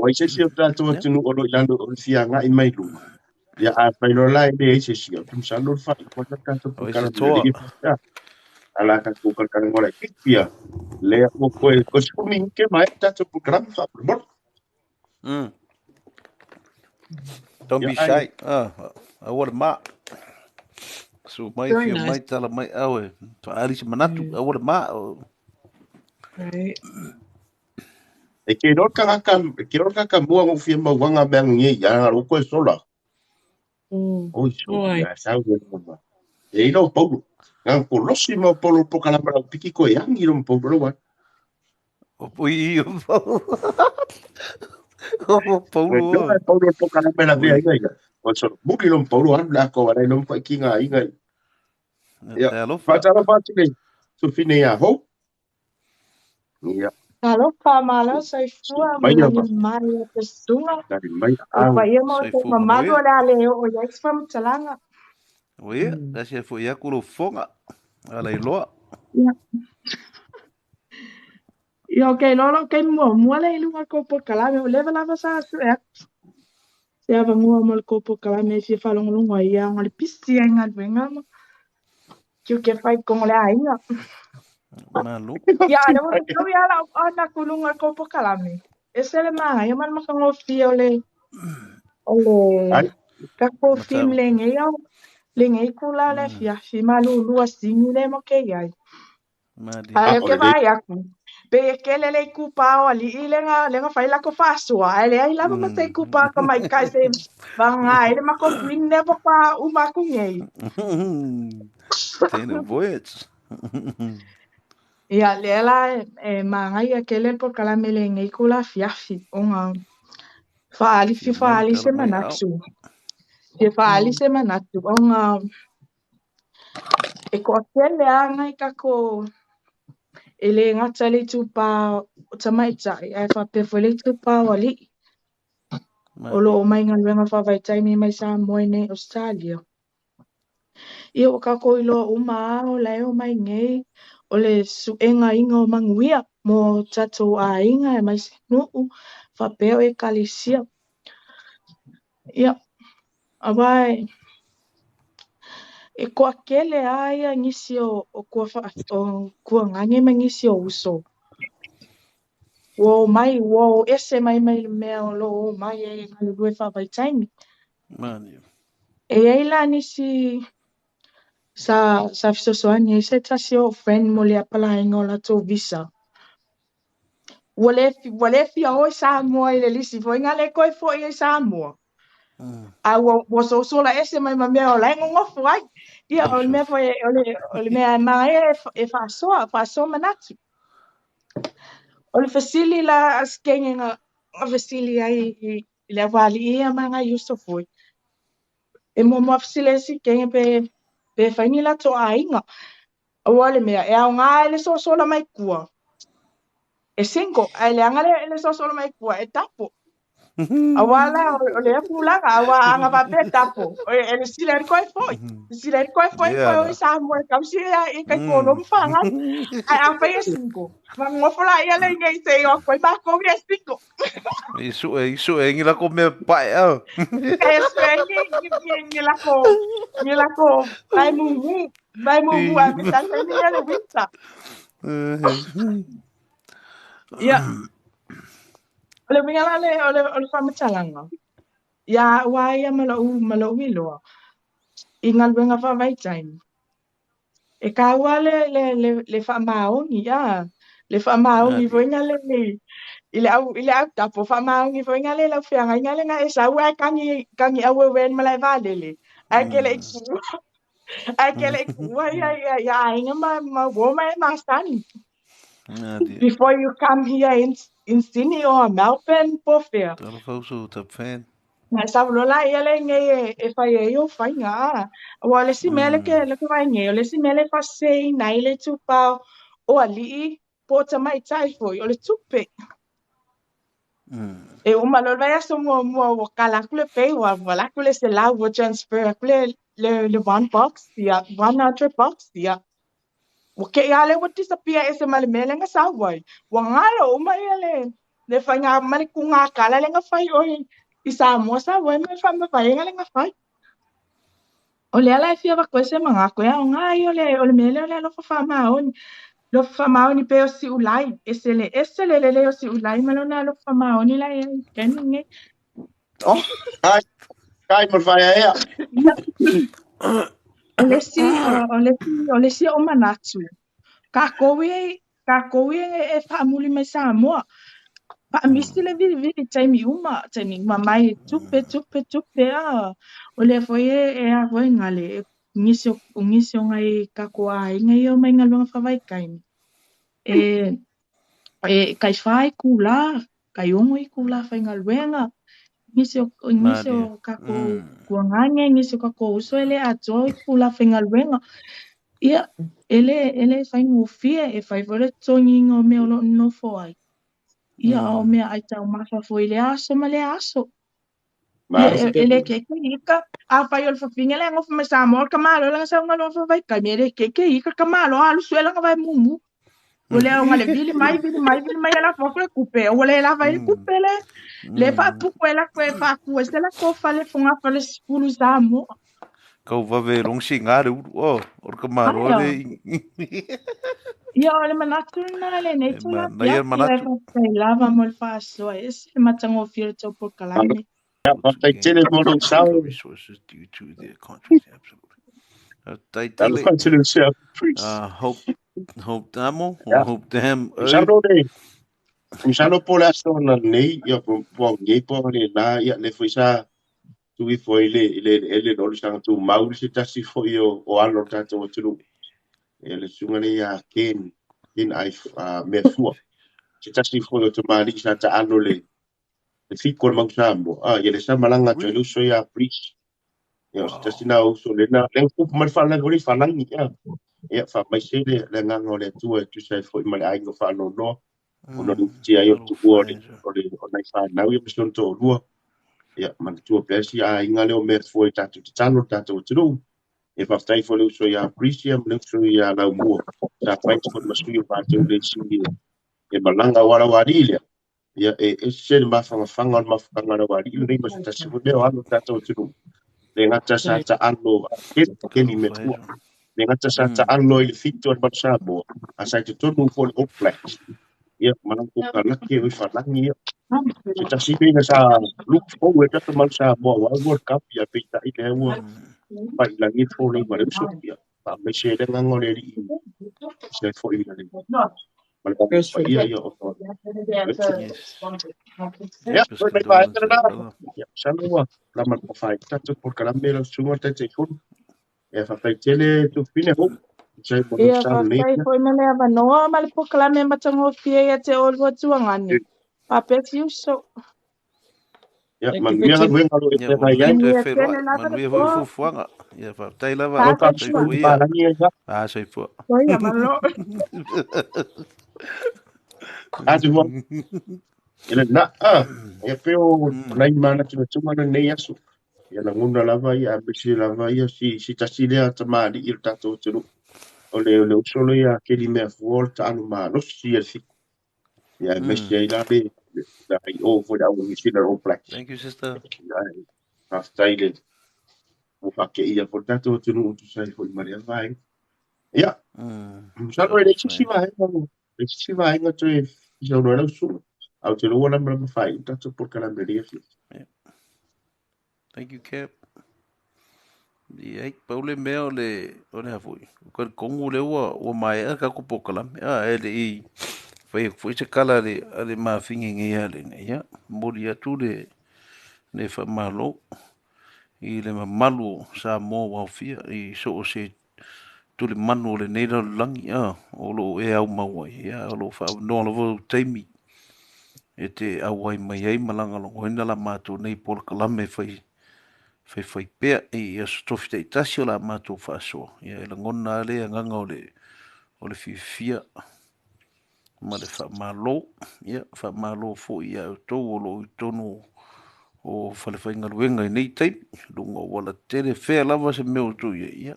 O ai se isi o tatou atunuu o lo o i lalo o le fia agai mai luga. Ia a fai loa la e leai se isi, ou te masalo o le faaiuga o le tatou O isi polokalame toa. le e faapea. Ala tatou kalakalaga laitiiti ia. Lea ua toe toe 10 minute ma e tatou polokalame faamolemole. Don't Ia be ai shy. Ah, aua le ma. Su mai Very fia nice. mai tala mai au e. Whaari se manatu, aua le ma. Right. E ke iloa le tagata, e ke iloa le tagata mua na ou fia mauaga mea nei ia lo koe sola. Oi soli Oi. ia sau ia loma. E ilo Paulo. Nga ko losi mo Paulo po kala mala piki ko yangi lo Paulo lo wa. O pui i o Paulo. O E Paulo. lo Paulo po kala mala vea Ui. inga inga. O so muli lo Paulo han la ko wala lo pa kinga inga. Ia. Te alofa. Fatalofa atu nei. Sufine ia ho. Ia. Talofa malo soifua ma Mai le ma. lagi mai o te susuga Dari mai o au. paia ma o te Soifua mamalu manuia. o le a le oo i ai se faamatalaga. O ia, lasi e fo ia kulo fonga. Ala i loa. Ia, ia o ke iloa lou taimi muamua lea i luga o le kou polokalame, ua leva lava sa sue atu se avanoa mo le kou polokalame e fia faalogologo ai ia ona o le pisi ai i galuega ma tiute e fai i totonu o le aiga. Malu. Ia, a o lea ua fetaui lava lau ana atu i luga o le kou polokalame. E ese le manaia ma le matagofie o le o le Ai. tatou Matau. film lenei au lenei itula o le afiafi malulu asini le mo ke iai. Mali. A o Ah, lea ou o te le vaai atu, pei e tele le itupa o alii lea na lea na fai latou faasoa, ae leai lava ma se itupa tamaitai se vagana ai le matou queen lea faatoa uma atu nei. Tēnei voyage. Ia, lea la e manaia tele le polokalame lenei itula afiafi ona faaali Fia fia mai faaali tala se mai au. manatu. Fia faaali se manatu ona e toatele lava nai tatou e le gata i le itupa o tamaitai ae faapea foi le itupa o alii o Mali. lo o mai galuega faavaitaimi mai Samoa i nei Ausetalia. Ia ua tatou iloa uma lava o la e omai nei o le suega iga o manuia mo tatou aiga aemaise nuu faapea o ekalesia. Ia, aua e toatele lava ia nisi o tua faa o tuagane ma nisi o uso ua omai ua o ese mai mai le mea o lo o omai ai e galulue faavaitaimi. Mali. E i ai la nisi sa sa fesoasoani ai se tasi o friend mo le apalaiga o latou visa. Ua le ua le fia o i Samoa i le lisi foi na le toe foi ai Samoa. A ua ua sosola ese mai ma mea o la e nonofo ai. Ia o le mea foi o le mea e manaia e faasoa, faasoa manatu. O le fesili la a se kenge na na fesili ai i le aualii ia ma nai uso foi. E muamua fesili ai si kenge pe fai ni latou aiga. Aua le mea, e aoga i le sosola mai tua. E single, ae leaga le sosola mai tua, e tapo. Aua la, o lea tulaga, aua a na faapea e tapo, e le sili ai le toe foi. Le sili ai le toe foi Yeah toe o la. i Samoa e tausi ia i taitolo ma fanau. Ae afai e single, ma nonofo laia le i se i o atu ai matou ia e single. I su e ngi la ko me pae au. E sue ni lako, ni lako, vai mumu, vai mumu, a me sa ni le winter. Ia, o le uiga la le, o le faamatalaga, ia au lava ia ma lou iloa i galuega faavaitaimi. E taua le faamaoni, a le faamaoni Mali. foi na le i le au i le au tapo faamaoni foi na le lau feagaiga le na e sau ae tagi tagi aueue i le malae vaalele ae te le i tuua ae te le i tuua ia ia ia aiga ma uo ma e masani Mali. before you come here in Sydney or Melbourne po o fea. Tala fausu ta fan. Na sau loa laia le nei e fai ai ou faiga, a. Aua o le isi mea lea ke lea ke vaai nei, o le isi mea lea e faaseseina ai le itupa o alii po o tamaitai foi, o le tupe. E uma loa le vaiaso muamua ua kala atu le pay, ua alu atu le 100, ua transfer atu le $1, ia, $100, ia. Ua te i lava lea ua disappear ese ma le mea lea na sau ai. Ua galo uma ia le. Le faiga ma le kugakala le gafai oe i Samoa sa uai ma le faamavaega le gafai. O lea la e fia avatu ai se manatu e aoga ai o le o le mea lea o le alofa faamaoni. Alofa faamaoni pei o Siulai, ese le ese le lelei o Siulai ma lona alofa faamaoni la e i ai i le taimi lenei. Oh, kai, kai ma le faaeaea. O le isi, o le isi, o le isi o manatu, Takou ia, takou ia e faamuli mai Samoa. Faamisi le vilivili i taimi uma, taimi uma mai tupe, tupe, tupe, a. O lea foi e, e a foi gale, nisi o, nisi o ngai takou aiga ia o mai galuega faavaitaimi. E, e kai whā itulā, kai ono itulā faigaluega, nisi o, nisi o takou tuagane, nisi o takou uso e le atoa itulā faigaluega. Ia, e le, e le faigofie, e fai foi le totogiina o mea o lo o nonofo ai. Ia, a o mea ai taumafa foi i lea aso ma lea aso. Ia, e, e le keikei ika, afai o le fafine le nofo mai Samoa, o le tamaloa lana sau galuega faavaitaimi, e le keikei ika le tamaloa alu sue lana vae mumu. Ua le aoga le vili mai, vili mai, vili mai e lafo atu le tupe, ua le lava ai le tupe le, le faaputu e lako e faatu ai se lako fale fogafale 10 i Samoa. Kau vave long si ngā le uru, oh, o le kamalo le. Ia, o le manatu lena lenei tula afiafi, ae faafetai lava mo le faasoa, e ese le matagofie o le tou polokalame. Ia, faafetai tele mo lou sao. Resources due to their country's absolutely. Faafetai tele. Hope, hope damo, or hope dam. Masalo le, masalo po o le aso ananei, ia, po au nei po o le la, ia, le foi sa tuu ifo ai le, le eleele o le saga tumau le se tasi foi o, o alo o le tatou atunuu. Ia, le susuga lea ia Ken, Ken Ai, Meafua. Se tasi foi o tamalii sa taalo le, le fiku o le mau Samoa. Ah, ia le sa malaga atu ai le uso ia Brice. Ia, o se tasi na o uso lena, lea ua tupu mai le faalavelave o le falagi, ia. Ia, faamaise le, le agaga o le Atua e tusa ai foi ma le aiga faanoanoa, ona o le ufitia ai o le tuua o le, o le, o nai fanau ia ma si ona toalua. Ia, manatua pea si aiga lea o Meafua i tatou tatalo le tatou atunuu. Ia, faafetai foi le uso ia Brice ia ma le uso ia Laumua. Sa fai foi ma sui o matou le isi e malaga aua lau alii lea. Ia, e ese le mafanafana o le mafutaga a le Alii lenei ma se tasi foi lea o alo o le tatou atunuu. Le gata sa taalo a Keni Meafua, le gata sa taalo i le fitu o le Manu Samoa, a sa i totonu foi o le All Blacks. Ia, ma lana kokalaki o Ifalagi ia. Se tasi mea sa look forward atu Manu Samoa aua World Cup, ia peitai lea ua failagi le folei ma le uso. Ia, faamaise ai le agaga o le Alii se foi ma le ma le paia ia o Ia, toe mai vaega lena. Ia, masalo ua lama le pafaai tatou polokalame lau susuga le Taitaifono. Ia, faafetai tele Tufine Hope. Tusa ai mo lou Ia, sao lenei faafetai foi mo le avanoa ma le polokalame matagofie ia te oulua tuagane. Faapea Fiuso. Ia, manuia galuega o lo o e Ia, ua feagai ai. lelei toe Manuia tele feiloai, lava le manuia po. foi fuafuaga. Ia, faafetai lava, Alofa Faafetai. soifua ia. palagi ai la. Ah, soifua. Soia malo. Atu foi. E le na, ah, ia pe o nai manatunatuga lenei aso. Ia lagona lava ia aemaise lava ia si, si tasi lea tamalii o le tatou atunuu. O le, o le uso lea ia Keli Meafua o le taalo malosi ia le fiku. Ia aemaise ai la le, le ai o foi le au New Zealand All Blacks. Thank you, sister. Ia, faafetai le ua faakeia foi le tatou atunuu tusa ai foi ma lea vaega. Ia, masalo e leai se isi vaega, leai se isi vaega toe saunoa ai lau susuga. Ae ou te iloa ua lamalama faaiu le tatou polokalame i lenei afiafi. Yeah. Thank you, Cap. Ia, pau le mea o le, o le a foi, o talitonu lea ua, ua maea tatou polokalame, a, e le i fai atu foi se tala a le, a le mafine nei a le, ia, momoli atu le, le faamalo i le mamalu o Samoa ua aofia i so o se tulimanu o lenei lalolagi, a, o lo o e aumau ai, ia, o lo o faaavanoa lava ou taimi e te auai mai ai ma lagolagoina la matou nei polokalame fai faifai pea i aso tofi taitasi o la matou faasoa. Ia, e lagona lava le agaga o le, o le fiafia ma le faamalo. Ia, faamalo foi ia outou o lo o i totonu o falefaigaluega i nei taimi, luga o aualatele, fea lava se mea o outou i ai, ia,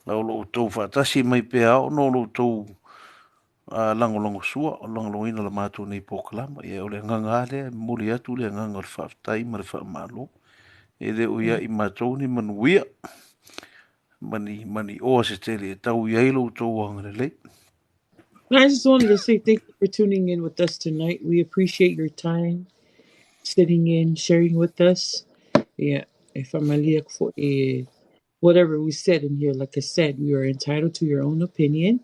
a o lo o outou faatasi mai pea ona o lo outou. lagolagosua, o le lagolagoina o le matou nei polokalama. Ia o le agaga lava lea e momoli atu le agaga o le faafetai ma le faamalo. E le o ia i matou ni manuia ma ni, ma ni oa se tele e tau i ai lo outou agalelei. I just wanted to say thank you for tuning in with us tonight. We appreciate your time sitting in, sharing with us. Yeah, if I'm for whatever we said in here, like I said, we are entitled to your own opinion.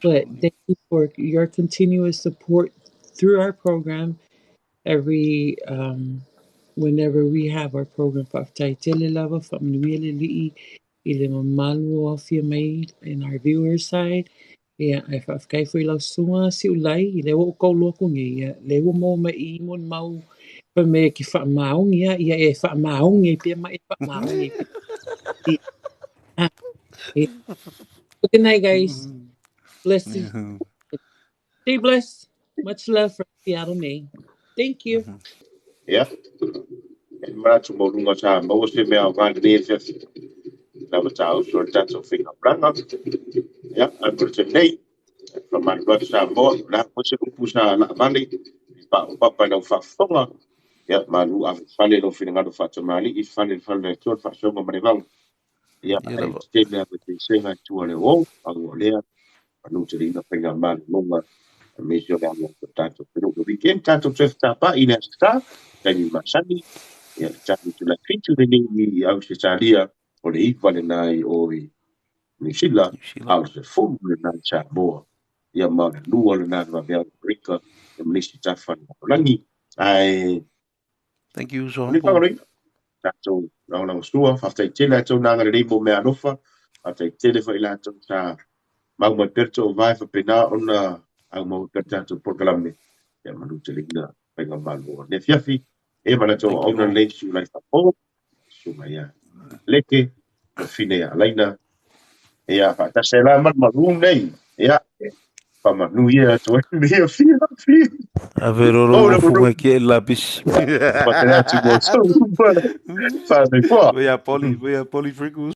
But thank you for your continuous support through our program every whenever we have our program. Faafetai tele lava, faamanuia le Alii i le mamalu o aofia mai in our viewer side. Ia, ae faafetai foi i lau susuga Siulai, i lea ua ou taulua atu nei, ia, lea ua maua mai i i mo ni mau fai mai e te faamaoni a, ia e faamaoni ai pea ma e faamaoni ai pea. Ah, yeah. Good night, guys. Blessings. Stay blessed. Much love from Seattle, Maine. Thank you. Ia, e manatu maualuga sa maua se mea aoga i lenei afiafi. Lava tāuso le tatou faigamalaga. Ia, ae mo le taimi nei, e faamalo atu Samoa, o le a foi se upu sa laavale i paopapa i lau faafofoga. Ia, malu ave i fale lou finagalo faatamalii i fale le fale o le Atua le faasauga ma le vao. Ia, Ia ae lava. tetele ave pesega i tua le o, au o lea, manuteleina faigamalologa aemaise o le alo atu o tatou atunuu. Le weekend tatou toe fetapa'i i le Aso Sa, taimi masani, ia le tatou itula 7 lenei i Ausetalia, o le 9 lena i o i Niu Sila, Niu Sila. a o le 10 lena i Samoa. Ia ma o le 2 lena i le vaveao i Amerika, ia ma nisi tafa o le lalolagi. Ae Thank you, o le Uso Humble. fagaloina, tatou lagolagosua, faafetai tele latou na agalelei mo meaalofa, faafetai tele foi i latou sa mau mai pea le toovae faapena ona aumau pea le tatou polokalame ia manuteleina faigamalo o lenei afiafi. E ma latou Thank you auauna all. lenei Siulai Faapo, Susuga ia Leke, Tofine ia Alaina, ia faatasi ai la ma le malu nei, ia faamanuia atu ai lenei afiafi. Ave roro Oh, ua le funga malu. ki e lapis. Patena atu mo tau. Whānau We are poly, we are poly freckles.